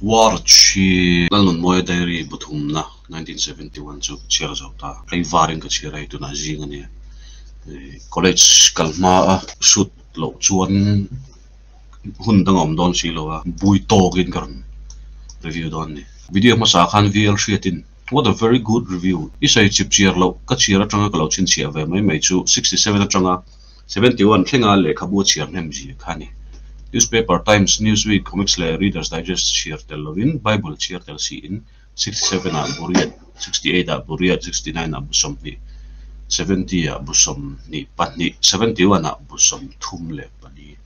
War hi Lalnunmawia Diary bu thumna 1971 chu ka chhiar zo ta. Tlaivarin ka chhiar a hei tunah zing a nia. College kal hma a shoot loh chuan hun dang a awm dawn si lo a, bui tawkin ka rawn review dawn a ni. Video hmasa khan VL hriatin What a very good review! I sawi chip chiar loh ka chhiar atanga ka lo chhinchhiah ve mai mai chu 67 atanga 71 thlenga lehkhabu a chhiar hnem zia kha a ni. Newspaper, Times, Newsweek, Comics leh Reader's Digest chhiar tel lovin Bible chhiar tel siin 67 ah Buriat, 68 ah Buriat, 69 ah Bu 20, 70 ah Bu 22, 71 ah Bu 34.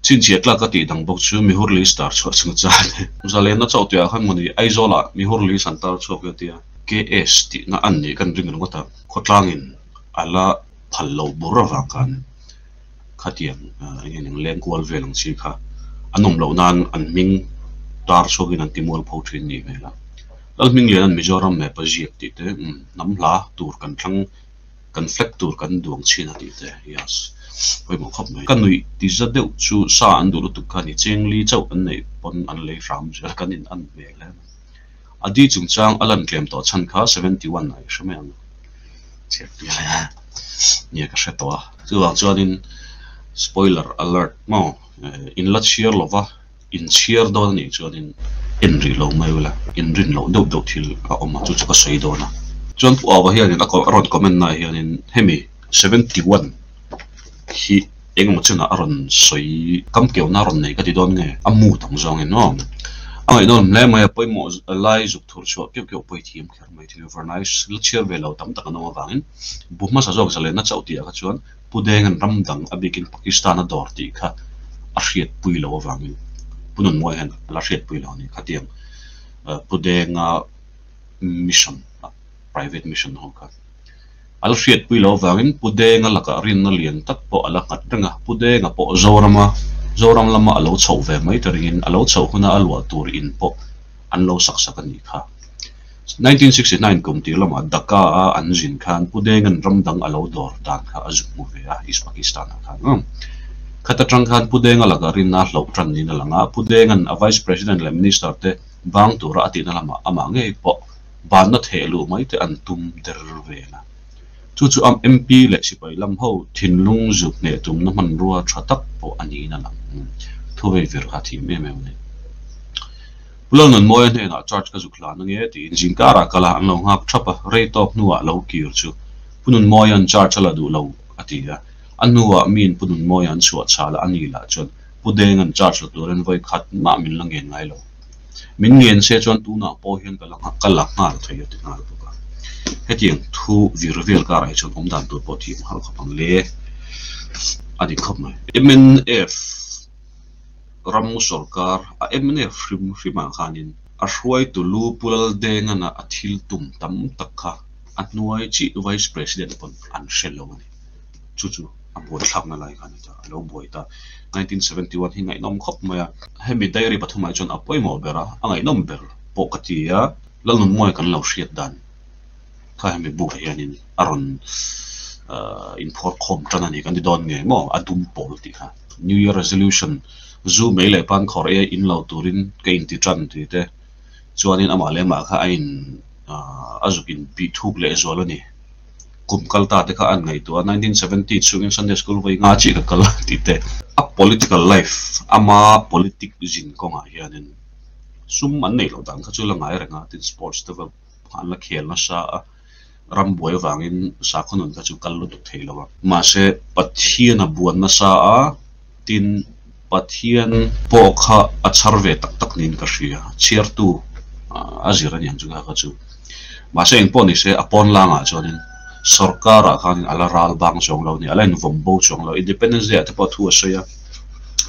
Chhinchhiah tlak ka tih dang bawk chu Mihur list tar chhuah chung chuan Zalena chauh tihah khan mawni Aizawlah Mihur list an tar chhuak vel tia KS tihna an nih kan ring ringawt a, khawtlangin a la phal lo bur avang khan khatiang eng eng leng kual vel ang chi kha an awm loh nan an hming tar chhuakin an ti mual pho thin ni hmel a. Lalhmingliana'n Mizoram map a ziak tih te hnam hla tur kan thlang Kan flag tur kan duang chhin a tih te, yes, pawimawh khawp mai. Ka nuih ti za deuh chu sa an duh lutuk kha ni, chengli chauh an neih pawn an lei hram zel, kan in an hmel hle mai. A di chungchang a lan tlem tawh chhan kha 71 ah i hre mai ang chhiat pial a nia ka hre tawh a. Chuvang chuanin spoiler alert maw in la chhiar lova. Inchhiar dawn a nih chuanin en rih lo mai ula, inrin loh deuh deuh thil a awm a, chu chu ka sawi dawn a. Chuan Pu Ava hianin a rawn comment naah hianin hemi 71 hi engemaw chenah a rawn sawi kam keuna a rawn nei ka ti dawn nge a mu tam zawngin aw. A ngaihnawm hle mai a, pawimawh lai zuk thur chhuah keuh keuh pawi thiam kher mai thil Varnaish la chhiar ve lo tam tak an awm avangin bu hmasa zawk zalenna chauh tih ah kha chuan Pu Denga'n ram dang a bikin Pakistan a dawr tih kha a hriatpui lo avangin Pu Nunmuai hian a la hriatpui lo a ni. Khatiang Pu Denga mission, private mission ho kha a la hriatpui lo avangin Pu Denga lakah rinna lian tak pawh a la nghat reng a. Pu Denga pawh Zorama, Zoram lama a lo chhoh ve mai ta ringin a lo chhoh huna a luah tur in pawh an lo sak sak a nih kha. 1969 kum tir lamah Dhaka a an zin khan Pu Denga'n ram dang a lo dawr dan kha a zuk hmu ve a, East Pakistan ah khan. Khat atang khan Pu Denga lakah rinna a hlauh tan niin a lang a, Pu Denga'n a Vice President leh Minister te bang tura a tihna lamah amah ngei pawh banna theh luh mai te an tum der vel a. Chu chu am MP leh sipai lam ho thinlung zuk hneh tumna hmanrua tha tak pawh a niin a lang. Thu vei vir kha a thim em em a ni. Pu Lalnunmawia hnenah charge ka zuk hlan ange tiin zingkarah kal a, an lo nghak thap a, rei tawk hnuah lo kir chu Pu Nunmawia'n charge a la duh lo a ti a, a hnuah miin Pu Nunmawia an chhuah chhal a, a ni lah chuan Pu Denga'n charge la turin vawi khat mah min la ngen ngai lo. Min ngen se chuan tunah pawh hian ka la ka la nghal thei a ti nghal bawk a. Hetiang thu vir vel karah hi chuan awm dan tur pawh thiam har khawp ang le a ni khawp mai. Mnf. Ram sawrkar a mnf hrim hrimah khanin a hruaitu lu Pu Laldengan-a a thil tum tam tak kha a hnuai chi Vice President pawn an hre lo a ni. Chu chu a buaithlakna lai kha a ni ta, a lo buai ta. 1971 hi ngaihnawm khawp mai a, hemi diary pathumah hi chuan a pawimawh ber a, a ngaihnawm ber pawh ka ti a, Lalnunmuai kan lo hriat dan kha hemi book ah hianin a rawn inphuar khawm tan a ni kan ti dawn nge maw a dum pawl tih kha new year resolution zu mei leh pan khawr e in lo turin ka inti tan tih te chuanin amah leh amah kha a in a zuk in bih thuk leh zual a ni kum kal ta te kha an ngaihtuah a 1970 chhungin sunday school vawi nga chiah ka kal tih te a political life ama politic zin kawngah hianin sum an neih loh dan kha chu la ngai reng a tin sports te vel an la khel nasa a, ram buai avangin sakhaw nun kha chu kal lutuk thei lo a. Mahse, Pathian a buan nasa a, tin, Pathian pawh kha a chhar ve tak tak niin ka hria, chhiartu a zir a niang chu kha kha chu. Mahse, engpawh ni se, a pawn langah chuanin sawrkarah khanin a la ral bang chuang lo a ni, a la invawm bo chuang lo. Independence Day ah te pawh thu a sawi a,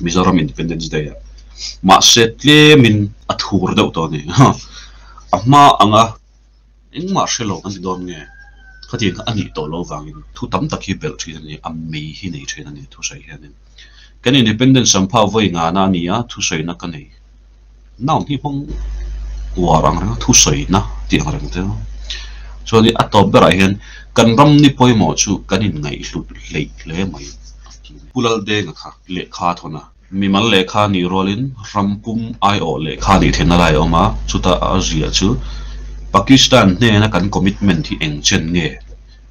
Mizoram Independence Day ah. Mahse, tlemin a thur deuh tawh a ni. A hma anga engmah hre lo kan ti dawn nge? Khatiang kha a nih tawh loh vangin thu tam tak hi belh thin a ni, a mei hi nei thin a ni thusawi hianin. Kan Independence sampha vawi ngana a ni a, thusawina ka nei. Noun hi hmang uar ang reng a, thusawina tih ang reng te. Chuanin a tawp berah hian kan ram ni pawimawh chu kan inngaihhlut hleih hle mai a ti. Pu Laldenga kha lehkha thawn a. Mimal lehkha nih rualin ram pum aiawh lehkha nih theihna lai a awm a, chuta a ziah chu Pakistan hnena kan commitment hi eng chen nge?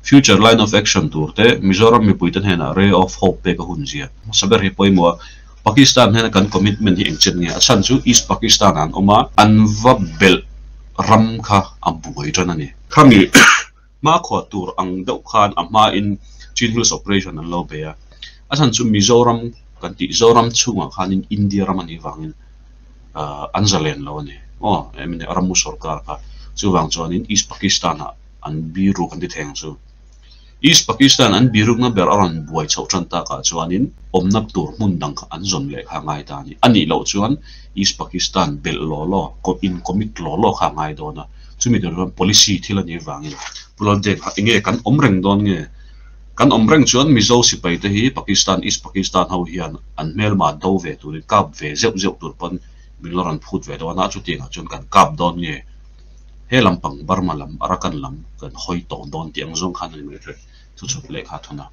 Future line of action tur te Mizoram mipuite hnenah ray of hope pek a hun zia hmasa ber hi pawimawh a, Pakistan hnena kan commitment hi eng chen nge? A chhan chu East Pakistan ah an awm a, an va belh ram kha a buai tan a ni. Khami Hmakhua tur ang deuh khan a hmain Chin Hills Operation an lo bei a, a chhan chu Mizoram kan tih Zoram chhungah khanin India ram a nih vangin an zalen lo a ni. Aw, eng ramu sorkar kha chuvang chuanin East Pakistan-ah an biruk an ti thei ang chu. East Pakistan an birukna ber a rawn buai chhoh tan takah chuanin awmna tur hmun dang kha an zawn leh kha a ngai ta a ni. A nih loh chuan East Pakistan belh law law, in commit law law kha a ngai dawn a. Chumi tur chuan policy thil a nih vangin Pu Laldenga kha enge kan awm reng dawn nge? Kan awm reng chuan Mizo sipai te hi Pakistan, East Pakistan ho hian an hmelma do ve turin kap ve zeuh zeuh tur pawn min la rawn phut ve dawn a, chutiangah chuan kan kap dawn nge? He lampang Burma lam, Arakan lam kan hawi tawh dawn tih ang zawng khan a ni mai thei. Chu chhut lehkha a thawn a.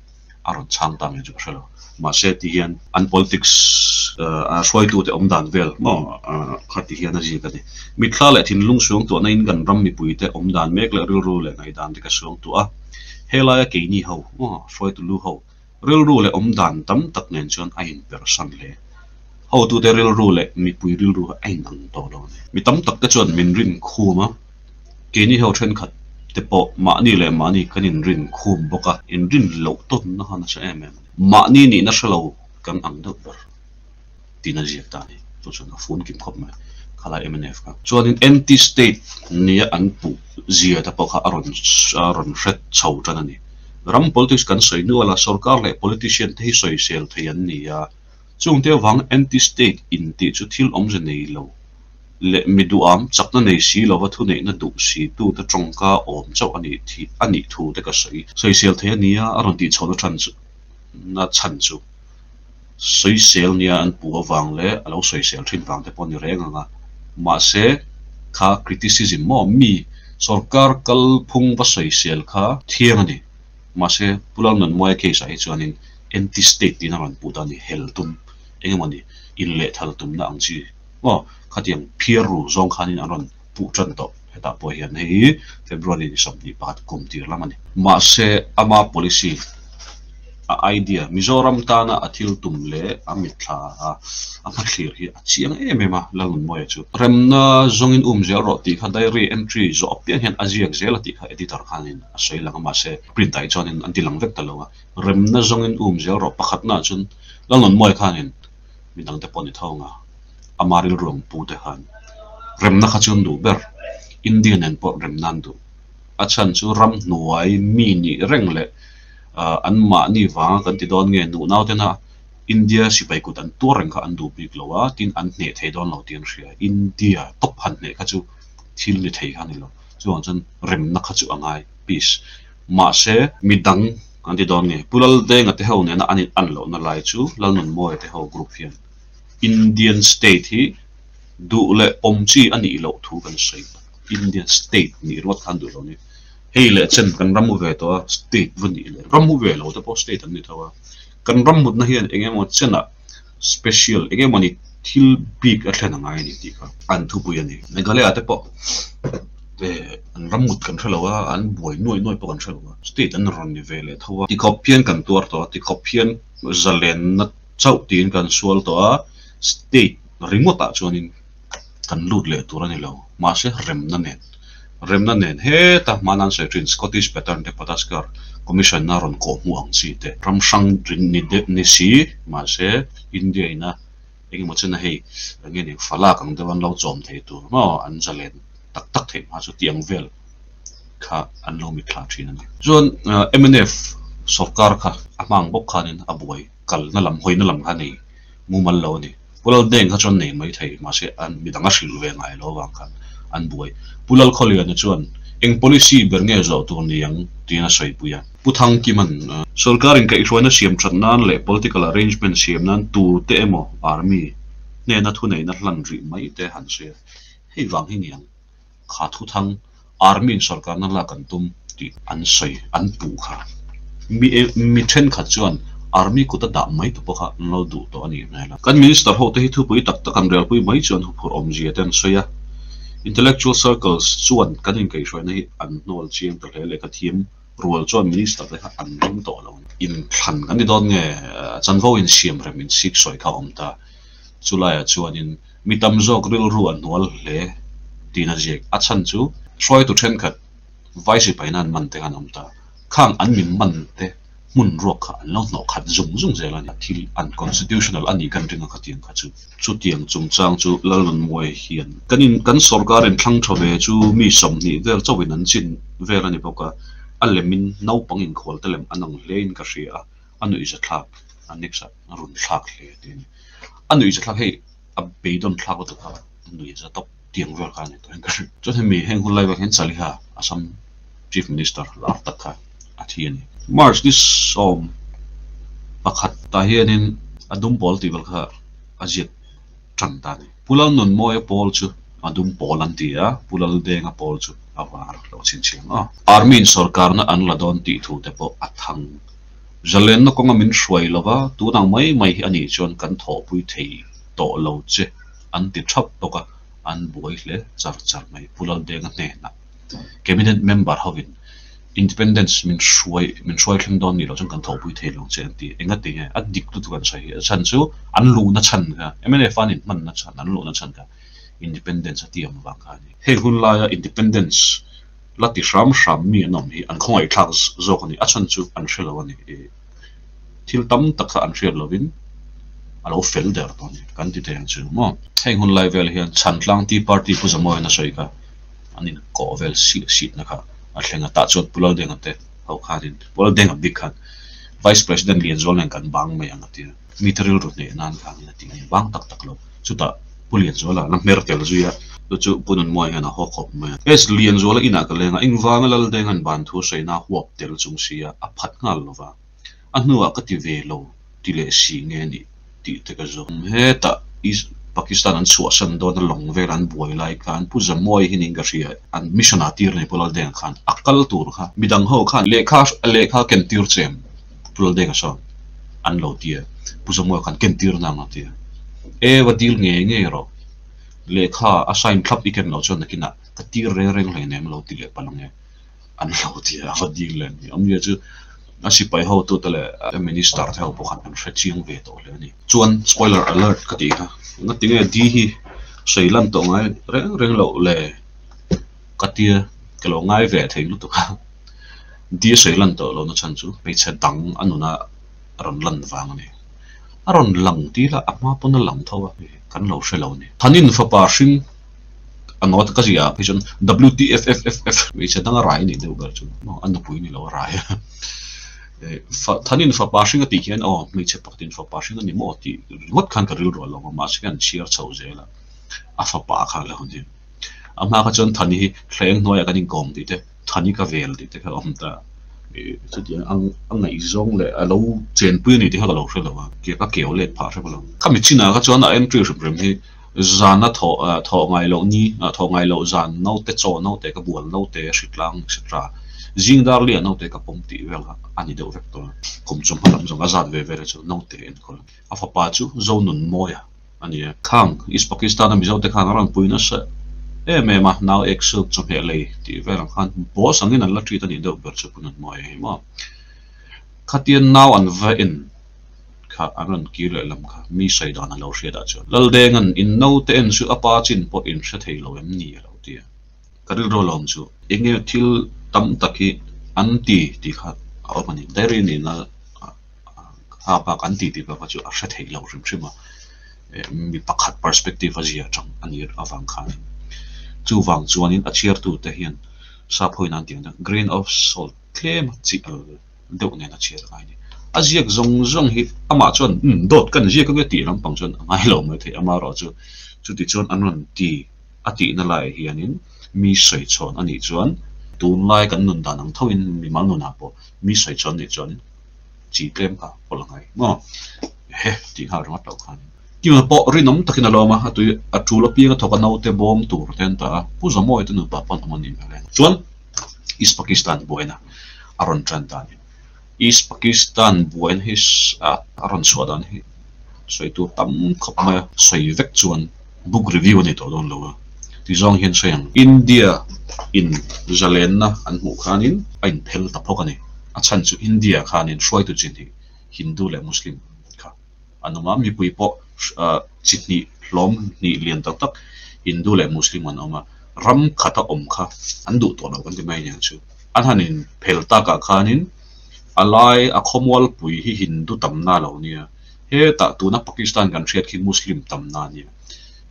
a rawn chhang ta nge chu ka hre lo. Mahse ti hian an politics hruaitute awm dan vel maw kha ti hian a ziak a ni. Mitthla leh thinlung suang tuahna in kan ram mipuite awm dan mek leh rilru leh ngaihdan te ka suang tuah a. Helaia keini ho maw hruaitu lu ho rilru leh awm dan tam tak nen chuan a inpersan hle. Hotute rilru leh mipui rilru hi a inang tawh lo a ni. Mi tam tak te chuan min rin khum a. Keini ho thenkhat te pawh mahni leh mahni kan inrin khum bawk a, inrin loh tawnna kha nasa em em a ni. Mahni nihna hre lo kan ang deuh ber tiin a ziak ta a ni. Chu chuan a fun kim khawp mai khalai mnf kha. Chuanin anti-state nia an puh zia te pawh kha a rawn a rawn hre chho tan a ni. Ram politics kan sawi nual a, sorkar leh politician te hi sawisel thei an ni a, chungte avang anti-state intih chu thil awmze nei lo. leh mi duham chakna nei si lova thuneihna duh si tute tawngka awm chauh a nih thih a nih thu te ka sawi sawisel thei a nia a rawn tih chhohna than chu na chhan chu sawisel nia an puh avang leh a lo sawisel thin vang te pawh a ni reng ang a mahse kha criticism maw mi sorkar kalphung va sawisel kha thiang a ni mahse Pu Lalnunmuaia case ah hi chuanin anti state tiin a rawn puh ta a ni hel tum engemawni inlehthal tumna ang chi. Aw, khatiang phiar ru zawng khanin an rawn puh tan tawh. Hetah pawh hian hei hi February ni 21 kum tir lam a ni. Mahse, ama policy, a idea, Mizoram tana a thil tum leh a mitthla a a hmathlir hi a chiang em em a, Lalnunmawia chu. Remna zawngin um zel rawh tih kha diary entry zawh apiang hian a ziak zel a tih kha editor khanin a sawi lang a, mahse print ah hi chuanin an ti lang vek ta lo a. Remna zawngin um zel rawh pakhatnaah chuan Lalnunmawia khanin midangte pawh ni tho anga ama rilru ang pu te khan remna kha chu an duh ber, India nen pawh remna an duh. A chhan chu ramhnuai mi nih reng leh an mahni vanga kan ti dawn nge nuh nau tena India sipai kut an tuar reng kha an duh bik lo a, tin an hneh thei dawn lo tih an hria. India tawp han hneh kha chu thil ni thei kha a ni lo. Chuvang chuan remna kha chu a ngai, peace. Mahse, midang An ti dawn nge? Pu Laldenga te ho nena an in an lohna lai chu Lalnunmawia te ho group hian Indian state hi duh leh pawm chi a nih loh thu kan sawi bawk. Indian state nih ruat khan duh lo ni. Hei leh chen kan ram u ve tawh a, state va nih leh ram u ve lo te pawh state an ni tho a. Kan ram mutna hian eng emaw chenah special eng emaw ni thil bik a thlen a ngai a ni tih kha an thupui a ni. Meghalaya te pawh eh an ram mut kan hre lo a, an buai nuai nuai pawh kan hre lo a, state an rawn ni ve leh tho a. Tikhawp hian kan tuar tawh a, tikhawp hian zalenna chauh tiin kan sual tawh a, state ringawtah chuanin kan lut leh tur a ni lo. Mahse remna nen, remna nen heta hmana an sawi thin Scottish pattern te Pataskar Commission a rawn kawh hmuh ang chi te ram hrang ni deuh ni si mahse India ina engemaw chena hei eng nge ni falak ang deuh an lo chawm thei tur maw an zalen tak tak theih hma chu tih ang vel kha an lo mitthla thin a ni. Chuan mnf sawrkar kha a hmang bawk khanin a buai kalna lam hawina lam kha nei mumal lo a ni. Pu Laldeng kha chuan nei mai thei mahse an midang a hrilh ve ngai lo avang khan an buai. Pu Lalkhawliana chuan eng policy ber nge zawh tur ni ang tiin a sawipui a. Pu Thangkima'n sawrkarin kaihhruaina siam that nan leh political arrangement siam nan tute emaw army hnena thuneihna hlan rih mai te han sawi a, hei vang hi ni ang. Kha thuthang Army in sawrkarna lak an tum tih an sawi an puh kha. Mi mi thenkhat chuan Army kuta dah mai tu pawh kha an lo duh tawh a nih hmel a. Kan Minister ho te hi thupui tak tak an relpui mai chuan huphurh awmzia te an sawi a. Intellectual circles chuan kan inkaihhruaina hi an hnawl chiang ta hle leh ka thiam rual chuan Minister te kha an ring tawh lo a ni. Inthlan kan ni dawn nge chanvo insiam rem insik sawi kha a awm ta. Chulaiah chuanin mi tam zawk rilru a hnual hle tiin a ziak. A chhan chu hruaitu thenkhat Vai sipaina an man te khan awm ta. Khang an min man te hmun ruak kha an lo hnawh khat zung zung zel a ni. Thil unconstitutional a nih kan ring a khatiang kha chu. Chutiang chungchang chu Lalnunmuai hian kan in kan sorkar in thlang tha ve chu mi 20 vel chauhin an chin vel a ni bawk a, a lemin naupang inkhual te lem an ang hle in ka hria a, a nuihzathlak a next ah a run thlak hle tih a ni. A nuihzathlak hei a beidawn thlak lutuk a, a nuihza tawp. Tiang vel kha a ni tawh in ka hrilh. Chuan hemi heng hun lai vek hian Chaliha Assam Chief Minister lar tak kha a thi a ni. March ni 11 tah hianin a dum pawl tih vel kha a ziak tan ta a ni. Pu Lalnunmawia pawl chu a dum pawl an ti a, Pu Laldenga pawl chu a var lo chhinchhiang a. Army in sorkarna an la dawn tih thu te pawh a thang. Zalenna kawnga min hruai lova tunang mai mai hi a nih chuan kan thawhpui thei tawh lo che. An ti thap bawk a, an buai hle char char mai. Pu Laldenga hnenah Cabinet member hovin Independence min hruai min hruai thleng dawn ni loh chuan kan thawhpui thei lo che an ti. Enga ti nge? A dik lutuk an sawi hi. A chhan chu an luhna chhan kha mnf an inhmanna chhan an luhna chhan kha Independence a tiam vang kha a ni. Heng hun laia Independence la ti hram hram mi an awm hi an khawngaihthlak zawk a ni. A chhan chu an hre lo a ni. Thil tam tak kha an hriat lovin a lo fel der tawh a ni kan ti thei ang chu maw. Heng hun lai vel hian Chhantlang Tea Party Pu Zamuain a sawi kha an inkawh vel sih sihna kha a thleng a, tah chuan Pu Laldenga te ho khanin Pu Laldenga bik khan Vice President Lianzual nen kan bang mai ang a ti a, mite rilru hneh nan khanin a tih ni bang tak tak lo. Chutah Pu Lianzuala la hmer tel zui a, chu chu Pu Nunmuai hian a haw khawp mai a. Hei Lianzuala inah ka leng a, engvanga Laldenga'n ban thu sawiina huap tel chung sia a phat nghal lo va, a hnuah ka ti ve lo ti leh si nge nih tih te ka zawm. Hetah East Pakistan an chhuahsan dawn a lawng vel an buai lai khan Pu Zamuai hi niin ka hria, an mission ah tir nei Pu Laldenga khan a kal tur kha midang ho khan lehkha lehkha ken tir chem Pu Laldenga sawn an lo ti a, Pu Zamuai khan ken tir nang a ti a, e va dil ngei ngei rawh lehkha a sign thlap i ken loh chuan nakinah ka tir reng reng hleinem lo ti leh palh ang e. An lo ti a, a va dil leh ni. Awmzia chu a sipai hotute leh a minister te ho pawh khan an hre chiang ve tawh hle a ni. Chuan spoiler alert ka tih kha, ngatinge di hi sawi lan tawh ngai reng reng loh le ka tia ka lo ngai ve thei lutuk a. Di a sawi lan tawh lohna chhan chu hmeichhe dang a nuna a rawn lan vang a ni. A rawn lang tir a, a hma pawn a lang tho a, kan lo hre lo a ni. Thanin fapa hring A note ka ziah ah phei chuan WTFFFF hmeichhe dang a rai a nih deuh ber chu maw a nupui ni lo a rai a Thanin fapa hring a tih hian aw hmeichhe pakhatin fapa hring a ni maw tih ringawt khan ka rilru a lo awm a mahse khan chhiar chho zel a a fapa kha a lo ni a hma kha chuan Thani hi thleng hnuaiah kan inkawm tih te Thani ka vel tih te kha a awm ta chutiang ang a ngaihzawng leh a lo chenpui a ni tih kha ka lo hre lo a ka keu let phah hrep alawm khami chinah kha chuan a entry hrim hrim hi Zana thawh thawh ngai loh ni, thawh ngai loh zan naute chaw naute ka bual naute hritlang etc. Zing dar liah naute ka pawm tih vel kha a ni deuh vek tawh a. Kum chu hma lam zawng a zat ve vel hi chu naute enkawl a ni. A fapa chu Zonunmawia a ni a. Khang East Pakistan a Mizote khan a rawn pui nasa em em a, nau ek silk chawhmeh lei tih vel ang khan boss angin an la treat a nih deuh ber chu Pu Nunmawia hi maw. Khatian nau an va en kha an rawn kir leh lam kha mi sawi dan a lo hriat ah chuan Laldenga'n in naute en chu a pa chin pawh in hre thei lo em ni a lo ti a. Ka rilru lawm chu enge thil tam tak hi an ti tih kha a awm a ni. Diary nihna kha bak an ti tih bak kha chu a hre thei lo hrim hrim a, mi pakhat perspective a zia tang a nih avang khan chuvang chuanin a chhiartute hian sap hawi nan tih ang grain of salt tlem a chi al deuh nen a chhiar ngai a ni. A ziak zawng zawng hi amah chuan umm dawt kan ziak ange tih lampang chuan a ngai lo mai thei amaherawh chu chuti chuan an rawn ti a tihna laiah hianin mi sawi chhawn a nih chuan tunlai kan nun dan ang thoin mimal nunah pawh mi sawi chhawn a nih chuan chi tlem kha pawlh a ngai maw he tih nghal ringawt loh khan Kima pawh rinawm takin a lawm a, a tui a tul apiang a thawk a naute bawm tur te an tah a, Pu Zamuai te nupa pawh an awm a nih hmel e. Chuan East Pakistan buaina a rawn tan ta a ni. East Pakistan buaina hi a rawn chhuah dan hi sawi tur tam khawp mai a, sawi vek chuan book review a ni tawh dawn lo a, ti zawng hian sawi ang. India in zalenna an hmuh khanin a inphel ta phawk a ni. A chhan chu India khanin hruaitu chin hi Hindu leh Muslim kha an awm a, mipui pawh chi hnih hlawm hnih lian tak tak Hindu leh Muslim an awm a, ram khata awm kha an duh tawh lo kan ti mai aniang chu. An han inphel takah khanin a lai a khawmualpui hi Hindu tamna a lo nia, hetah tuna Pakistan kan hriat khi Muslim tamna a nia,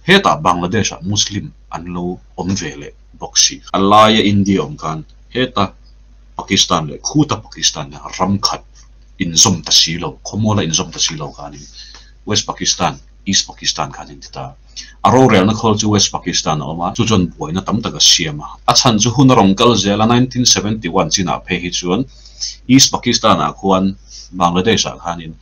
hetah Bangladesh ah Muslim an lo awm ve leh bawk si. A laia India awm khan heta Pakistan leh khuta Pakistan leh ram khat inzawm ta si lo, khawmuala inzawm ta si lo khanin West Pakistan, East Pakistan khan in ti ta. A rorelna khawl chu West Pakistan a awm a, chu chuan buaina tam tak a siam a. A chhan chu hun a rawn kal zel a, 1971 chinah phei hi chuan East Pakistan ah khuan Bangladesh ah khanin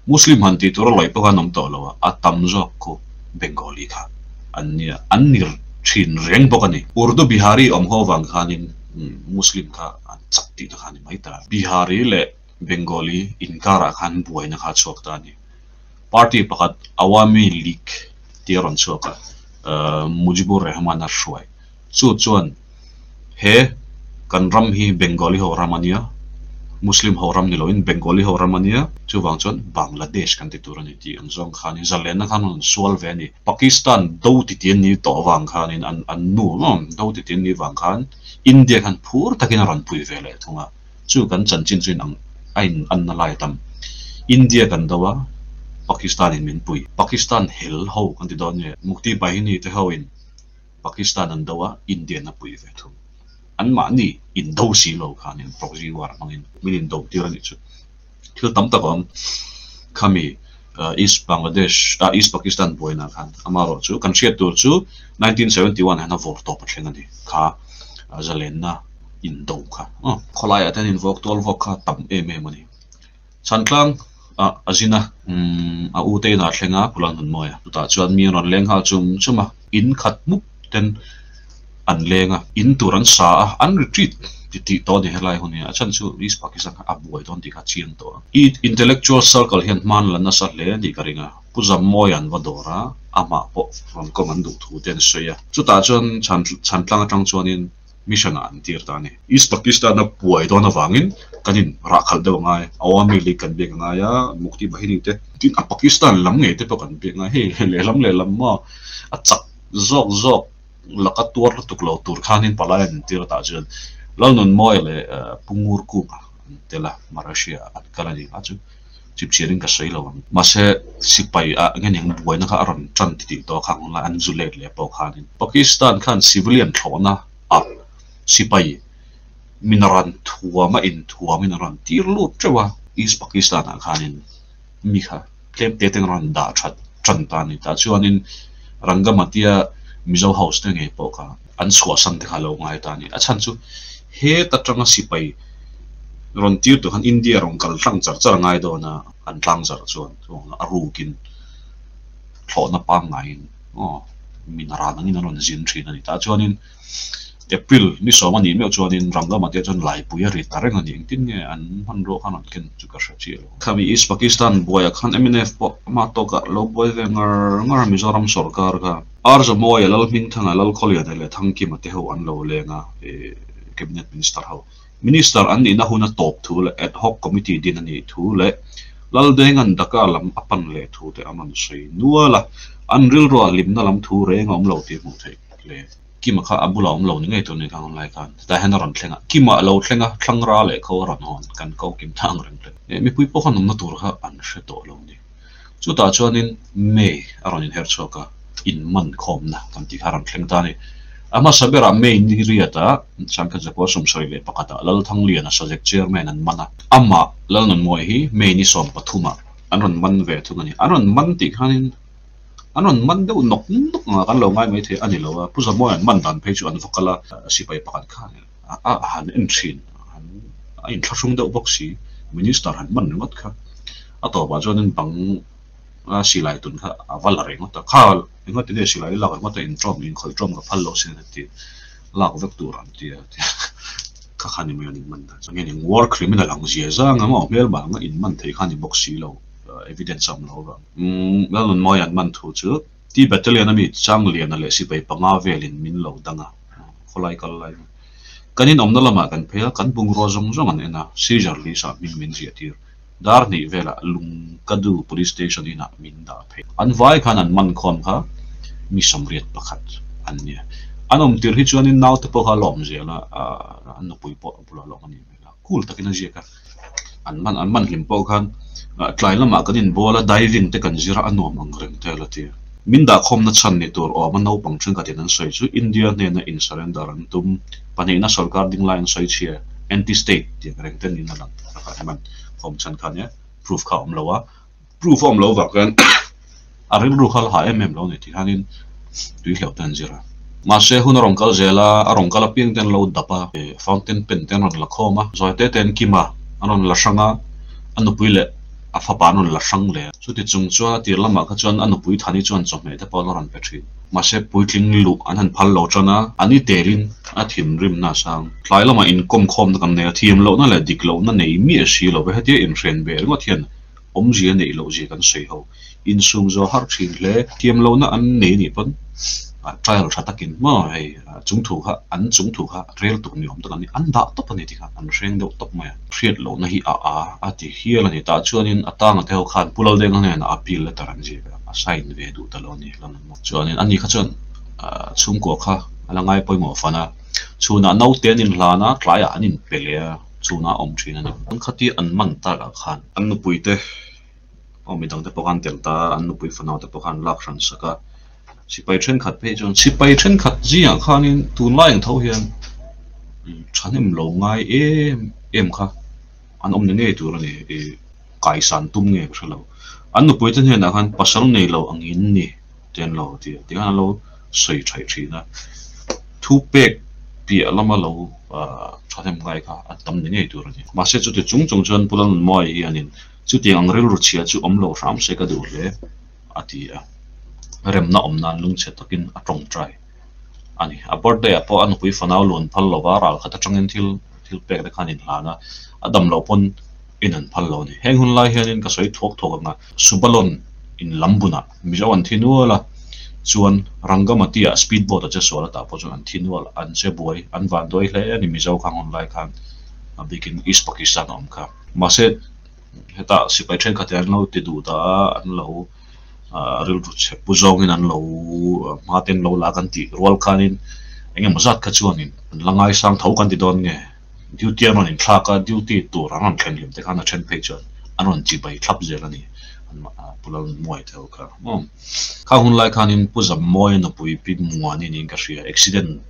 Muslim han tih tur a lawih pawh khan awm tawh lo a, a tam zawk khu Bengali kha an nia, an nir thin reng bawk a ni. Urdu Bihari awm ho vang khanin Muslim kha an chak tihna kha a ni mai ta. Bihari leh Bengali inkarah khan buaina kha a chhuak ta a ni. Party pakhat Awami League tih a rawn chhuak a, Mujibur Rahman a hruai. Chu chuan he kan ram hi Bengali ho ram a nia, Muslim ho ram ni loin Bengali ho ram a nia, chuvang chuan Bangladesh kan ti tur a ni tih ang zawng khanin zalenna khan an rawn sual ve a ni. Pakistan do titi an ni tawh avang khanin an an nu do titi an ni vang khan India khan phur takin a rawn pui ve leh thung a. Chu kan chanchin chu inang a in anna lai a tam. India kan do a, Pakistan in min pui. Pakistan hel ho kan ti dawn nge, Mukti Bahini te ho in Pakistan an do a, India in a pui ve thung. An mahni in do si lo khan in proxy war hmangin min in do tir a nih chu. Thil tam tak a awm. Khami East Bangladesh ah East Pakistan buaina khan amaherawh chu kan hriat tur chu 1971 ah hian a vawr tawp a thleng a ni. Kha zalenna indo kha aw. Khawlaiah te hian invawk tual vawk kha tam em em a ni. Chhantlang ah a zin a, a u te inah a thleng a, Pulan Hunmawia. Chutah chuan mi an rawn leng nghal chum chum a, in khat mup ten an leng a, in tur an sa a, an retreat ti tih tawh a ni helai hun hi. A chhan chu East Pakistan kha a buai dawn tih kha a chiang tawh a. I intellectual circle hian hman la nasa hle a nih ka ring a, Pu Zammawia an va dawr a, amah pawh rawn kawm an duh thu te an sawi a. Chutah chuan Chhantlang atang chuanin mission ah an tir ta a ni. East Pakistan a buai dawn avangin kan in rah khalh deuh a ngai, Awami League kan biak a ngai a, Mukti Bahini te, tin a Pakistan lam ngei te pawh kan biak a ngai, hei lehlam lehlam maw a chak zawk zawk laka tuar lutuk lo tur khanin palai an intir atah chuan Lalnunmawia leh Pu Ngurkunga an tel a, Malaysia an kal a ni a chu chipchiarin ka sawi lo ang. Mahse sipai ah nge ning buaina kha a rawn tan ti tih tawh khang hunlai an zu let leh pawh khanin Pakistan khan civilian thlawhna ah sipai min rawn thuam a inthuamin a rawn tir lut teuh a, East Pakistan ah khanin mi kha tlem te ten rawn dah that tan ta a ni. Tah chuanin Rangamatia Mizo House te ngei pawh kha an chhuahsan te kha a lo ngai ta a ni. A chhan chu het atanga sipai rawn tir tur khan India rawn kal tlang char char a ngai dawn a, an tlang zarh chuan a rukin thlawhna pangngaiin aw min ran angin an rawn zin thin a ni. Tah chuanin April ni sawm a nih meuh chuanin Rangamatia chuan laipui a ri ta reng a ni. Engtin nge an hmanrua khan rawn ken chu ka hre chiah lo. Khami East Pakistan buaiah khan mnf pawh amah tawkah lo buai ve ngar ngar a Mizoram sorkar kha. Arzamuaia, Lalhmingthanga, Lalkhawliana leh Thangkima te ho an lo leng a, Cabinet Minister ho. Minister an nihna hun a tawp thu leh Ad Hoc Committee din a nih thu leh Laldenga'n Dhaka lam a pan leh thu te an rawn sawi nual a, an rilruah hlimna lam thu reng a awm lo tih a hmuh theih hle. Kima kha a bulah awm lo ni ngei tur ni kha hunlai khan chutah hian a rawn thleng a, Kima a lo thleng a, thlangra leh kho a rawn hawn, kan ko kim thang reng hle. Mipui pawh khan awmna tur kha an hre tawh lo ni. Chutah chuanin May a rawn inher chhuak a, inmankhawmna kan tih kha a rawn thleng ta a ni. A hmasa berah May ni riatah Sangkhat Zakua 71ah Lalthangliana Sajek Chairman an man a, amah Lalnunmawia hi May ni 13ah an rawn man ve thung a ni. An rawn man tih khanin An rawn man deuh nawk nawk ang a, kan lo ngai mai thei a ni lo a. Pu Zamuai an man dan phei chu an va kal a, sipai pakhat khan a han en thin, a inthlahrung deuh bawk si, Minister han man ringawt kha. A tawpah chuanin bang a silai tun kha a va la ringawt a, kha engati nge silai lak ringawt a intawm, inkhawih tawm ka phal lo sin a ti, lak vek tur an ti a. Kha kha ni mai an inman dan chu. Nge ni war criminal ang zia zang ang aw hmelma anga inman thei kha ni bawk si lo evidence a awm lo avang. Umm Lalnunmawia an man thu chu T Battalion ami Changliana leh sipai panga velin min lo dang a, khawlai kal lai khan. Kan inawmna lamah kan phei a, kan bungrua zawng zawng an en a, seizure list ah hming min ziah tir. Dar hnih velah Lungkadu Police Station inah min dah phei. An vai khan an man khawm kha mi 81 an nia. An awm tir hi chuanin naute pawh kha a la awm zel a, an nupui pawh a bulah a la awm a ni hmel a, cool takin a ziak a. An man an man hlim pawh khan tlai lamah kan inbual a, diving te kan zir a, a nuam ang reng te a la ti. Min dahkhawmna chhan ni tur awm a naupang thenkhatin an sawi chu India hnena in surrender an tum, pahnihna sorkar ding lai an sawi chhia, anti-state tih ang reng te niin a lang. Takah hian khawm chhan kha nia proof kha a awm lo a, proof a awm loh vang khan a rilru kha la ha em em lo a ni tih hianin tui hleuh te an zir a. Mahse hun a rawn kal zel a, a rawn kal apiang te an lo dap a, fountain pen te an rawn la khawm a, zawi te te an kim a, an rawn la hrang a, a nupui leh a fapa an rawn la hrang leh a. Chuti chung chuan a tir lamah kha chuan a nupui Thani chuan chawhmeh te pawh a la rawn pe thin. Mahse puitling luh an han phal lo tan a, an i telin a thinrimna a sang. Tlai lamah inkawm khawmna kan nei a, thiam lohna leh dik lohna nei miah si lo ve, hetia inhren ve ringawt hian awmzia neih loh zia kan sawi ho. Insum zawh har thin hle. Thiam lohna an nei anih pawn trial tha takin maw hei chung thu kha an chung thu kha rel tuk ni awm tak an ni, an dah tawp a ni tikha an hreng deuh tawp mai a. Hriat lohna hi a a a ti hial a ni. Tah chuanin a tanga te ho khan Pu Laldenga hnenah appeal letter an ziak a, a sign ve duh ta lo a ni. Chuanin ani kha chuan chhungkua kha a la ngai pawimawh fan a, chhunah naute an inhlan a, tlaiah an inpe leh a, chhunah a awm thin a ni. An khati an man takah khan an nupuite aw midangte pawh khan tel ta a, an nupui fanaute pawh khan lak hran sak a, sipai thenkhat phei chuan sipai thenkhat zingah khanin tunlai ang tho hian thahnem lo ngai em em kha an awm ni ngei tur a ni, ih kaisan tum nge ka hre lo. An nupuite hnenah khan pasal nei lo angin ni te an lo ti a, tikhan an lo sawi thaih thin a, thu pek piah lama lo thahnem ngai kha an tam ni ngei tur a ni. Mahse chuti chung chung chuan Pu Lalnunmawia hianin chutiang ang rilru chhia chu awm lo hram se ka duh hle a ti a, remna awm nan lungchhe takin a tawngtai a ni. A birthday ah pawh a nupui fanau luan phal lova ral khat atangin thil thil pek te khan inhlan a, a dam loh pawn in an phal lo a ni. Heng hun lai hianin ka sawi thuak thuak ang a, Subalon in lam bunah Mizo an thi nual a, chuan Rangamati ah speed boat a che sual a tah pawh chuan an thi nual a, an che buai, an van duai hle a ni Mizo khang hun lai khan a bikin East Pakistan a awm kha. Mahse hetah sipai thenkhat hi an lo ti duh dah a, an lo rilru chhe pu zawngin an lo hma te an lo la kan tih rual khanin eng emaw zat kha chuanin an la ngaisang tho kan ti dawn nge. Duty an rawn inthlak a, duty tur an rawn thlen hlim te khan a then phei chuan an rawn chibai thlap zel a ni, Pu Lalmuai te ho kha. Khang hun lai khanin Pu Zammawia nupui Pi Muani niin ka hria, accident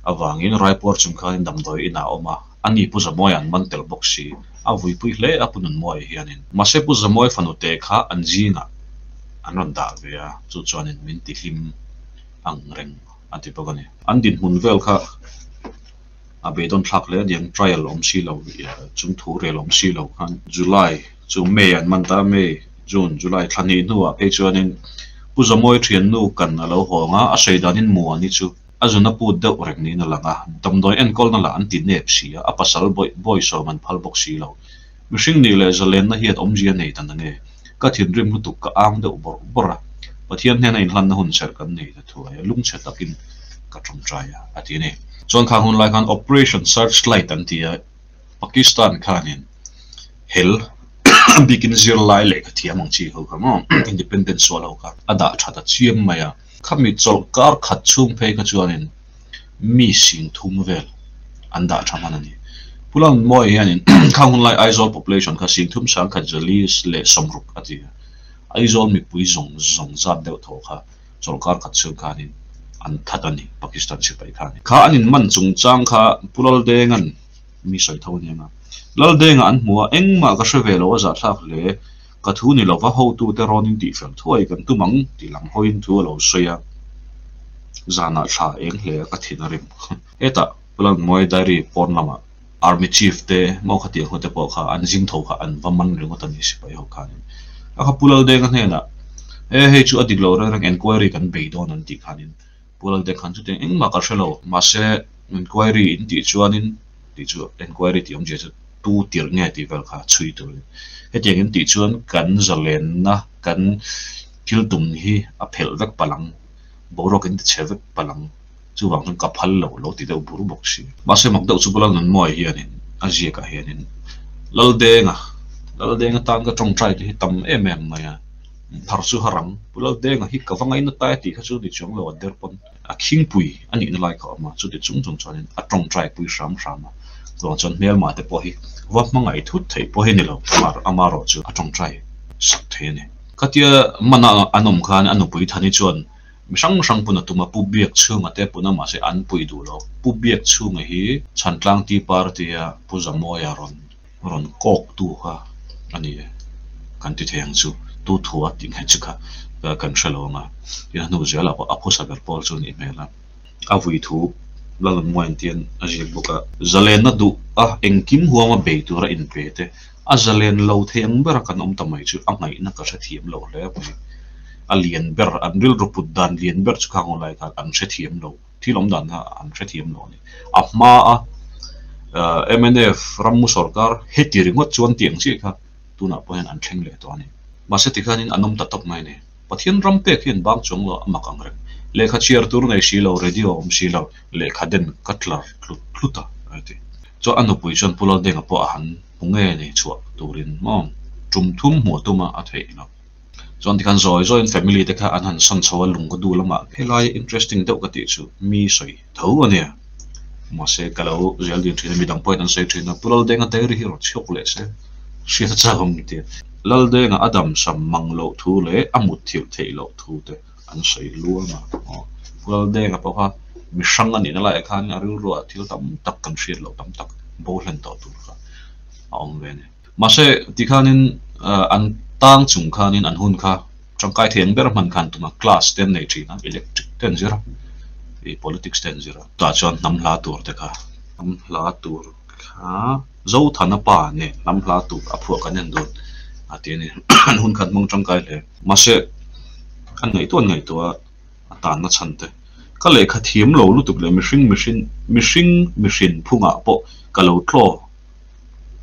avangin Raipuar chung khanin damdawi inah a awm a, ani Pu Zammawia an man tel bawk si, a vuipui hle a Pu Nunmuaia hianin. Mahse Pu Zammawia fanute kha an zingah an rawn dah ve a, chu chuanin min tihlim ang reng a ti bawk a ni. An dinhmun vel kha. A beidawn thlak hle a niang, trial awm si lo, chung thu rel awm si lo khan July chu May an man ta, May, June, July thla hnih hnuah phei chuanin Pu Zamawi thiannu kan a lo hawng a, a sawi danin Muani chu a zun a put deuh reng niin a lang a, damdawi enkawlna lah an ti nep si a, a pasal bawisawm an phal bawk si lo. Mihring nih leh zalenna hian awmzia nei ta nange? Ka thinrim lutuk ka ang deuh bawrh bawrh a, Pathian hnena inhlanna hun serh kan nei ta thuai a, lungchhe takin ka tawngtai a, a ti a ni. Chuan khang hun lai khan Operation Searchlight an ti a, Pakistan khanin hel bikin zirlai lehkha thiam ang chi ho kha maw, independent sual ho kha a dah that a chiam mai a, khami chawlh kar khat chhung phei kha chuanin mi 30,000 vel an dah tha hman a ni. Pu Lalnunmawia hianin khang hun lai Aizawl population kha 31,160 a ti a, Aizawl mipui zawng zawng zat deuh thaw kha chawlhkar khat chhung khanin an that a ni, Pakistan sipai khanin. Kha an inman chungchang kha Pu Laldenga'n mi sawi tho a ni ang a, Laldenga an hmu a, engmah ka hre ve lo a zahthlak hle. Ka thu ni lova hotute rawn in tihfel thuai kan tum ang tih lam hawiin thu a lo sawi a, zanah thla eng hle a ka thin a rim. Hetah Pulalmuai Diary pawn lamah Army Chief te maw khatiang ho te pawh kha an zing tho kha an va man ringawt a ni sipai ho khanin. A kha Pulaldeng a hnenah e hei chu a dik lo reng reng enquiry kan bei dawn an tih khanin Pulaldeng khan chutiang engmah ka hre lo mahse enquiry in tih chuanin. tih chu enquiry tih awmzia chu tu tirh nge tih vel kha chhui turin. Hetiang in tih chuan kan zalenna kan thil tum hi a phelh vek palh ang, boruak in ti chhe vek palh ang, chuvang chuan ka phal lo lo ti deuh bur bawk si. Mahse mak deuh chu Pu Lalnunmawia hianin a ziakah hianin Laldenga, Laldenga tan ka tawngtai te hi tam em em mai a, phar chu har ang, Pu Laldenga hi ka va ngaina ta e tih kha chu ni chuang lo a der pawn a khingpui a nihna lai kha a awm a, chuti chung chung chuanin a tawngtai pui hram hram a, chuvang chuan hmelma te pawh hi va hmangaih thut theih pawh hi ni lo, amaherawh chu a tawngtai sak thei a ni. Khatia mana an awm khan a nupui Thani chuan Mi hrang hrang pun a tum a, Pu Biak chhunga te pun a mahse an pui duh lo. Pu Biak chhunga hi Chhantlang Tea Party a Pu Zamawia rawn rawn kawk tu kha a ni e kan ti thei ang chu. Tu thu a tih nghet chu kha kan hre lo ang a, tin a hnu zelah pawh a phusa ber pawl chu a nih hmel a. A vui thu Lalnunmuain tian a ziak bawk a. Zalenna duh a engkim huama bei tura inpe te A zalen lo thei ang bera kan awm ta mai chu a ngaihna ka hrethiam lo hle mai. A lian ber, an rilru put dan lian ber chu khang awlai khan an hrethiam lo, thil awm dan kha an hrethiam lo a ni. A hmaa mnf rammu sorkar heti ringawt chuan tih ang chiah kha tunah pawh hian an thleng leh tawh a ni. Mahse tikhanin an awm ta tawp mai a ni. Pathian ram pek hian bang chuang lo a mak ang reng. Lehkha chhiar tur nei si lo, radio awm si lo, lehkha den ka tlar tlut tlut a, a ti. Chuan a nupui chuan Pu Laldenga pawh a han hmu nge nei chhuah turin maw tum thum hmuh tum a a theih lo. Chuan tikhan zawi zawiin family te kha an han sawn chho a lung ka du lamah helai interesting deuh ka tih chu mi sawi tho a nia. Mahse ka lo zel din thin a midang pawhin an sawi thin a Pu Laldenga diary hi rawn chhuak leh se hriat a chak awm tia. Laldenga a damsam mang loh thu leh a mut thilh theih loh thu te an sawi luam a. Aw Pu Laldenga pawh kha mi hrang a nihna laiah khan a rilruah thil tam tak kan hriat loh tam tak bo hlen tawh tur kha a awm ve a ni. Mahse tikhanin an tang chung khanin an hun kha tangkai thei ang ber hman khan tuma class te an nei thin a, electric te an zir a, ih politics te an zir a. Tah chuan hnam hla tur te kha hnam hla tur kha Zothana pa nen hnam hla tur a phuah kan en dawn a ti a ni. An hun khan hmang tangkai hle. Mahse an ngaihtuah an ngaihtuah a. a tanna chhan te. Ka lehkha thiam lo lutuk leh mihring mihring mihring mihrin phungah pawh ka lo tlaw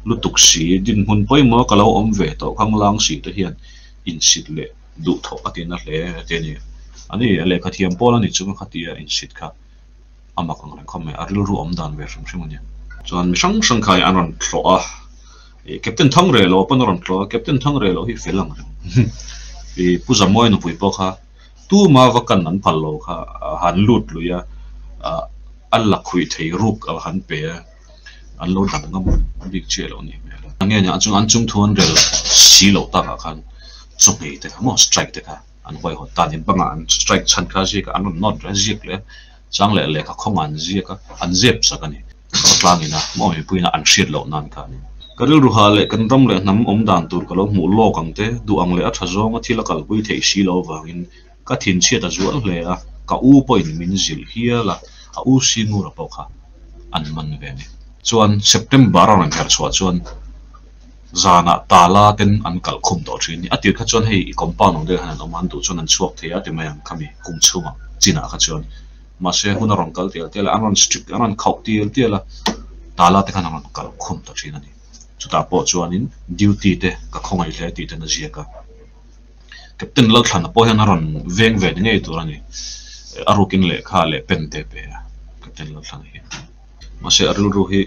lutuk si, dinhmun pawimawh ka lo awm ve tawh khanglang si te hian insit leh duhthawh a tina hle a ti a ni. A ni, a lehkha thiam pawl a ni chunga khatia insit kha a mak ang reng khawp mai, a rilru awm dan ve hrim hrim a ni. Chuan mi hrang hrang kha an rawn tlawh a, ih Captain Thangrelo pawn a rawn tlawh a, Captain Thangrelo hi fel ang reng ih Pu Zamuai nupui pawh kha Tuma va kan an phal lo kha a han lut lui a, a la khuih thei ruk a han pe a, an lo dang ngam bik chiah lo ni hmel a. Nge nia chung an chung thu an rel si loh takah khan chawhmei te kha maw strike te kha an huaihawt ta a ni. Bangah an strike chhan kha ziak a, an rawn nawt reng a ziak leh a, chang leh lehkha khawngah an ziak a, an zep sak a ni. Khawtlangin a maw mipuiin a an hriat loh nan kha a ni. Ka rilru ha leh kan ram leh hnam awm dan tur ka lo hmuh lawk ang te, duh ang leh a tha zawnga thil a kalpui theih si lo avangin ka thinchhiat a zual hle a, ka u pawhin min zilh hial a, a u Singura pawh kha an man ve a ni. Chuan September a rawn herh chhuah chuan zanah tala ten an kalh khum tawh thin a ni. A tir kha chuan hei i compound ang deuh hian an awm a, an duh chuan an chhuak thei a ti mai ang khami kum chhungah chinah kha chuan. Mahse hun a rawn kal tial tial a, an rawn strict, an rawn khauh tial tial a, tala te khan an rawn kal khum ta thin a ni. Chutah pawh chuanin duty te ka khawngaih hle tih ten a ziak a. Captain Lalthlana pawh hian a rawn veng ve ni ngei tur a ni. A rukin lehkha leh pen te a pe a, Captain Lalthlana hian. Mahse a rilru hi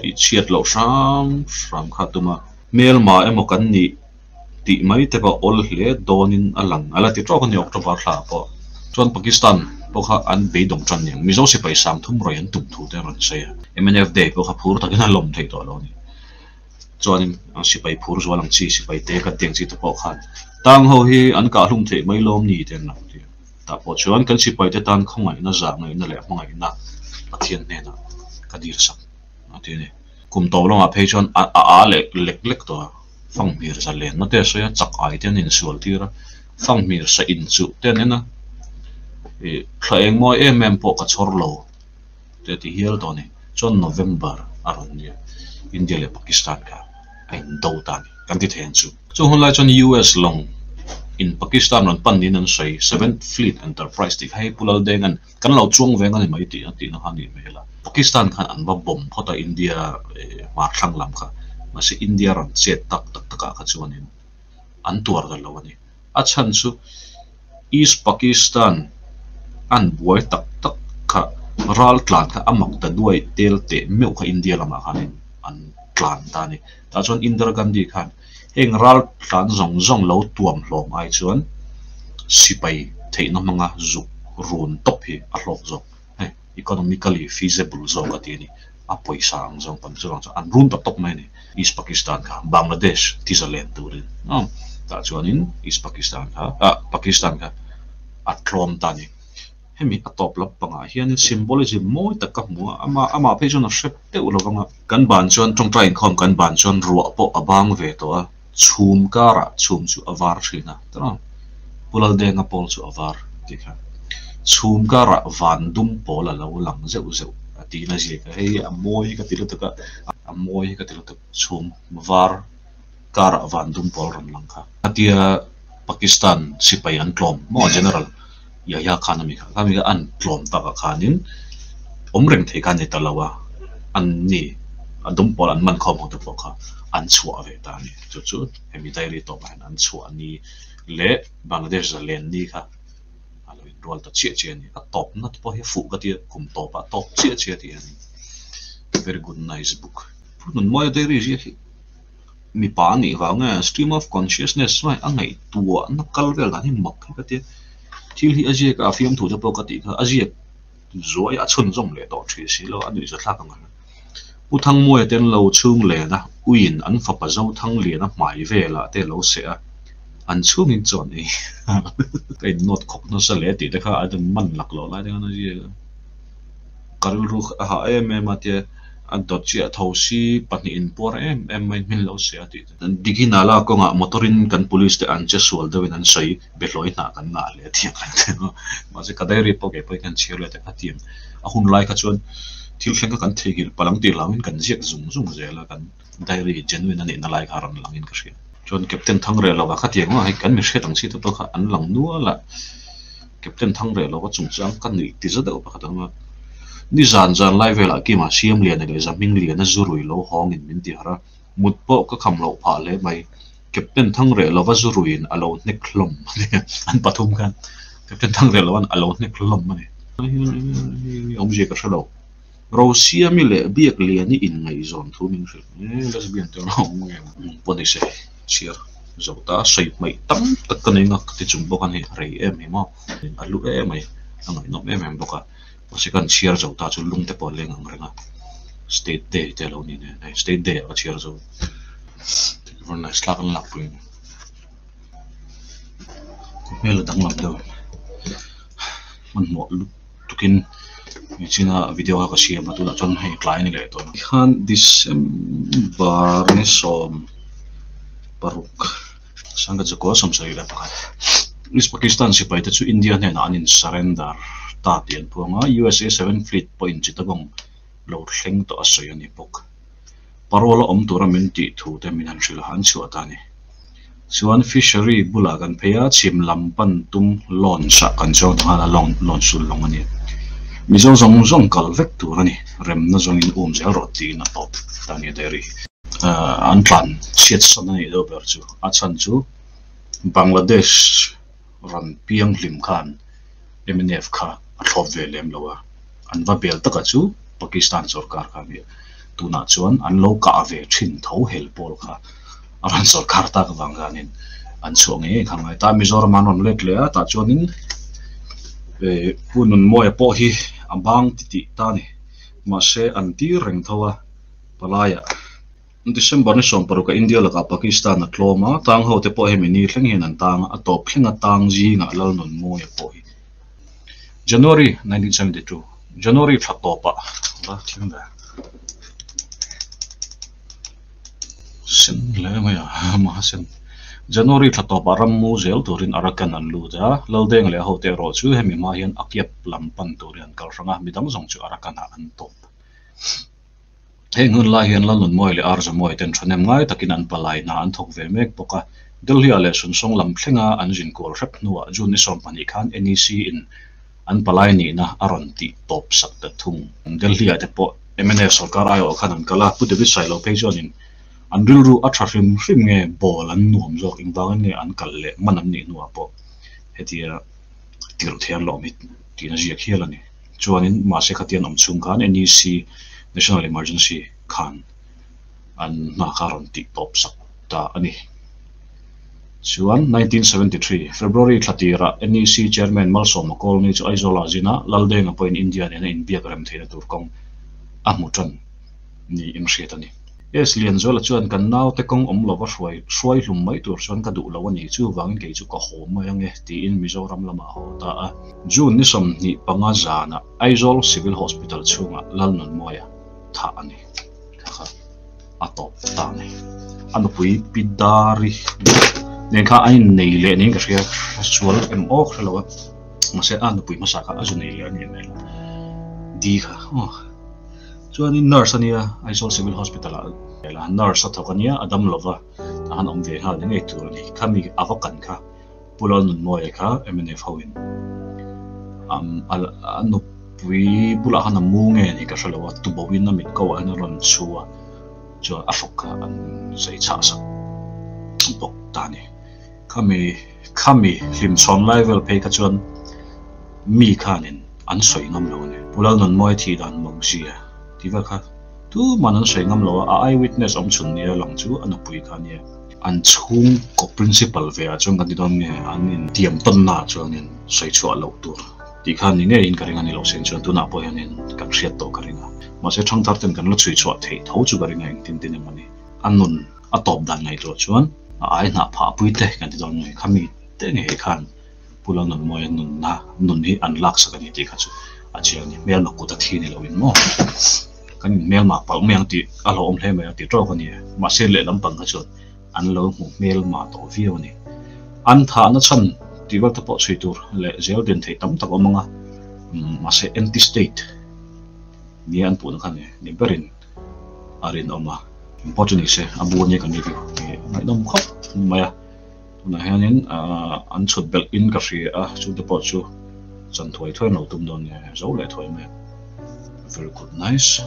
tih chhiat loh hram hram kha a tum a. Hmelma emaw kan nih tih mai te pawh awl hle dawnin a lang a la ti tawk a ni October thla ah pawh chuan Pakistan pawh kha an beidawng tan niang Mizo sipai sang thum rawih an tum thu te a rawn sawi a mnf day pawh kha phur takin a lawm thei tawh lo a ni chuanin an sipai phur zual ang chi sipai te kan tih ang chi te pawh khan tang ho hi an kah hlum theih mai lawm ni te an lo ti a tah pawh chuan kan sipai te tan khawngaihna zah ngaihna leh hmangaihna Pathian hnenah ka dil sak a ti a ni kum tawp lamah phei chuan a a leh lek lek tawh a. Fanghmir za lenna te a sawi a, chak ai te an insual tir a, fanghmir sa inchuh te an en a, ih thla eng mawi em em pawh ka chhawr lo te a ti hial tawh a ni. Chuan November a rawn nia, India leh Pakistan kha a indo ta a ni kan ti thei ang chu. Chung hun lai chuan US lawng in Pakistan rawn pan niin an sawi Seventh Fleet Enterprise tih kha hei Pu Laldenga'n kan lo chuang veng a ni mai tih a tihna kha a nih hmel a. Pakistan khan an va bomb phawt a India hmar thlang lam kha mahse India rawn chet tak tak takah kha chuanin an tuar ta lo a ni. A chhan chu East Pakistan an buai tak tak kha ral tlan kha a mak ta duai tel teh meuh kha India lamah khanin an tlan ta a ni. Tah chuan Indira Gandhi khan heng ral tlan zawng zawng lo tuam hlawm ai chuan sipai theihna hmanga zuk run tawp hi a hlawk zawk. Hei economically feasible zawk a ti a ni. A pawisa ang zawng pawn chuvang chuan an run ta tawp mai a ni. East Pakistan kha Bangladesh ti zalen turin tah chuanin East Pakistan kha ah Pakistan kha a tlawm ta a ni. Hemi a tawp lam pangah hianin symbolism mawi tak ka hmu a, amah amah phei chuan a hrep deuh lo vang a. Kan ban chuan tawngtai inkhawm kan ban chuan ruah pawh a bang ve tawh a, chhum karah chhum chu a var thin a, tawh Pu Laldenga pawl chu a var tih kha. Chhum karah van dum pawl a lo lang zeuh zeuh a tiin a ziak a, hei a mawi hi ka ti lutuk a, a mawi hi ka ti lutuk chhum var karah van dum pawl rawn lang kha. Khatia Pakistan sipai an tlawm maw General Yahya Khan ami kha khami kha an tlawm takah khanin awm reng thei kha a ni ta lo a, an ni a dum pawl an man khawm ho te pawh kha an chhuah ve ta a ni. Chu chu hemi diary tawpah hian an chhuah ni leh Bangladesh zalen ni kha a lo inrual ta chiah chiah a ni. A tawpna te pawh hi a fuh ka ti a, kum tawpah a tawp chiah chiah tih a ni. Very good nice book. Pu Nunmawia diary ziak hi. Mipa a nih vang nge stream of consciousness mai a ngaihtuahna kal vel dan hi mak hi ka tia. Thil hi a ziak a, a fiamthu te pawh ka tih kha a ziak zuai a chhunzawm leh tawh thin si lo a nuihza thlak ang reng. Pu Thangmuaia te an lo chhung len a, uiin an fapa Zothangliana hmai velah te a lo seh a, an chhungin chuan ei ka in nawt khawk nasa hle tih te kha a man lak loh lai te khan a ziak a. Ka rilru a hah em em a tia a dawt chiah tho si pahnih in puar em em mai hmin lo se a tih te. Dighina la kawngah motor in kan police te an che sual deuh in an sawi behlawi hnah kan ngah hle tiang kan ti a mahse ka diary pawh kei pawhin kan chhiar leh ta kha tiang a hun lai kha chuan thil thleng kha kan theihnghilh palh ang tih hlauhin kan ziak zung zung zel a kan diary genuine a nihna lai kha a rawn lang in ka hria. Chuan Captain Thangrelova kha tiang hei kan mi hriat ang chi te pawh kha an lang nual a. Captain Thangrelova chungchang ka nuih ti za deuh pakhat ang a. Ni zan zan lai velah Kima Siamliana leh Zahmingliana zu rui lo hawngin min ti harh a, mut pawh ka kham loh phah hle mai. Captain Thangrelova zu ruiin a lo hnek hlawm a ni. An pathum khan Captain Thangrelova'n a lo hnek hlawm a ni. Awmzia ka hre lo. Rosiami leh Biakliani inngaihzawn thu min hrilh. Lesbian te erawh awm nge pawh ni se chhiar zo ta sawi hmaih tam tak ka nei nghak ti chung bawk a ni a rei em hi maw a hlu em mai a ngaihnawm em em bawk a mahse kan chhiar zo ta chu lung te pawh a leng ang reng a state day te a lo ni nen hei state day ah ka chhiar zo very nice thlak an lakpui a ni hmel a danglam deuh hmanhmawh lutuk. Tukin nichina video kha ka siam a tunah chuan hei tlai a ni leh tawh a tikhan December ni 16 sangkhat 1971 East Pakistan sipai te chu India hnenah an in surrender ta tih an phuang a USA seven fleet pawhin Chittagong lo thleng tawh a sawi a ni bawk. Parole a awm tura min tih thu te min han hrilh a, an chhuah ta a ni. Chuan fishery bulah kan phei a, chhim lam pan tum launch ah kan chuang ta nghal a, launch chu lawng a ni. Mizo zawng zawng kal vek tur a ni, remna zawngin um zel rawh tiin a tawp ta a ni diary. An tlan chhiat san a nih deuh ber chu, a chhan chu Bangladesh rawn piang hlim khan mnf kha a thlawp ve lem lo a, an va bel taka chu Pakistan sorkar kha a ni a, tunah chuan an lo kah ve thin tho hel pawl kha a rawn sorkar tak avang khanin an chhuah ngei ngei kha ngai ta. Mizoram an rawn let leh a, tah chuanin Pu Nunmawia pawh hi a bang titih ta a ni, mahse an tir reng tho a palaiah. December ni 16 a India lakah Pakistan a tlawm a, tang ho te pawh hemi ni thleng hian an tang a, a tawp thleng a tang zingah Lalnunmawia pawh hi January 1972, January thla tawpah va thim ve sen hle mai a, maha sen. January thla tawpah rammu zel turin Arakan an lut a, Laldeng leh a hote erawh chu hemi hma hian Akyab lam pan turin an kal hrang a, midang zawng chu Arakan-ah an tawp. Heng hun lai hian Lalnunmawi leh Arzamuai ten thahnem ngai takin an palai hna an thawk ve mek bawk a. Delhi-ah leh Sunsawng lam thlenga an zin kual hrep hnuah June ni 12 khan NEC in an palai nihna a rawn tih tawp sak ta thung. Delhi-ah te pawh mnf sorkar aiawh khan an kal a, Pu David Sailo phei chuanin an rilru a tha hrim hrim nge ball an nuam zawk engvangin nge an kal leh man an nih hnuah pawh hetia tirh theih an lawm hi tihna ziak hial a ni. Chuanin mahse khatian awm chhung khan NEC, National Emergency, khan an hna kha rawn tih tawp sak ta a ni. Chuan 1973 February thla tirah NEC Chairman Malsawma Colony chu Aizawla zin a, Laldenga pawhin India nena inbiak rem theihna tur kawng a hmu tan niin hriat a ni. S. Lianzuala chuan kan naute kawng awm lova hruai hruai hlum mai tur chuan ka duh lo a ni, chuvangin kei chu ka haw mai ange tiin Mizoram lamah a haw ta a. June ni 25 zanah Aizawl Civil Hospital chhungah Lalnunmawia thah a ni. Kha kha a tawp ta a ni. A nupui Pi Dari nen kha an innei leh niin ka hria, sual em aw ka hre lo a, mahse a nupui hmasa kha a zu nei leh a ni mai lo. Di kha aw chuanin nurse a nia Aizawl Civil Hospital ah nurse a thawk a nia a dam lova tah khan awm ve nghal ni ngei tur a ni. Khami a va kan kha Pu Lalnunmawia kha mnf ho in a nupui bulah khan a mu nge ni ka hre lo a, tubo in a mit ko ah hian a rawn chhu a, chuan a hrawk kha an zai chhah sak bawk ta a ni. Khami khami hlimchhawn lai vel phei kha chuan mi khanin an sawi ngam lo a ni. Pu Lalnunmawia thih dan mawkzia tih vel kha tuman an sawi ngam lo a, a eye witness awm chhun nia lang chu a nupui kha a nia. An chhungkaw principal ve ah chuan kan ti dawn nge an intiam tawnna ah chuanin sawi chhuah loh tur tih kha ni ngeiin ka ring a ni lo sen chuan tunah pawh hianin kan hriat tawh ka ring a. Mahse thangthar ten kan la chhui chhuah theih tho chu ka ring a engtin tin emaw ni. A nun a tawp dan ngaihtuah chuan a ai hnah phah pui te kan ti dawn nge khami te ngei khan Pu Lalnunmawia nunna nun hi an laksak a ni tih kha chu a chiang a ni. Hmelma kut a thi ni loin maw? Kan inhmelma palh mai ang tih a hlauhawm hle mai a ti tawk a ni. Mahse lehlam pang kha chuan an lo hmu hmelma tawh viau a ni. An thahna chhan tih vel te pawh chhui tur leh zel din theih tam tak awm ang a, mahse anti-state nia an puhna kha ni berin a rinawm a. Engpawh chu ni se, a bu ania kan review ngaihnawm khawp mai a. Tunah hianin an chhut belh in ka hria a, chungte pawh chu chan thuai thuai an lo tum dawn nge zo leh thuai mai a. Very good nice.